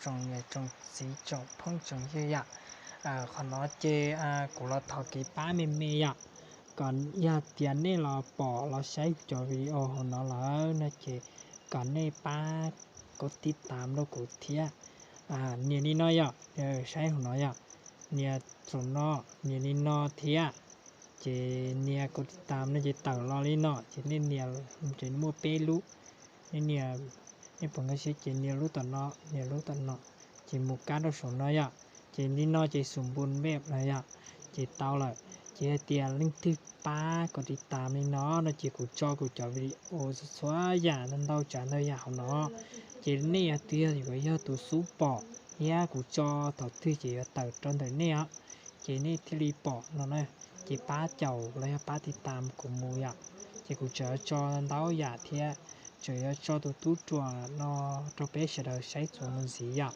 tsoom niam tsoom txiv tsoom phooj tsoom ywg yom. Qhov no ces kuv los thov kev pab me me yom, kom yog tias nej los pom los saib cov video hauv no lawm no ces kom nej pab kuv tib tam rau kuv thiab. Nias li no yom, saib hauv no yom, nias saum no, nias li no thiab. Ces nias kuv tib tam no ces tawm los li no ces nej nias, ces muaj peb lub, nej nias, nej pom nkag siab ces nias lub tom no, nias lub tom no, ces mus kab rau saum no yom. Ces li no ces xum npu npej no yom, ces tau lawm. Ces hais tias leej twg pab kuv tib tam li no no ces kuv tso kuv cov video txhua txhua yam ntau tsav ntau yam hauv no. Ces nej yog tus, yog yuav yog tus xub pom thiab kuv tso thaum twg ces yuav tawm rau ntawm nej os. Ces nej thiaj li pom no na. Ces pab caum los yog pab tib tam kuv mus yom. Ces kuv tseem yuav tso ntau yam thiab, tseem yuav tso tus tub ruam no rau peb sawv daws saib txuas mus ntxiv yom.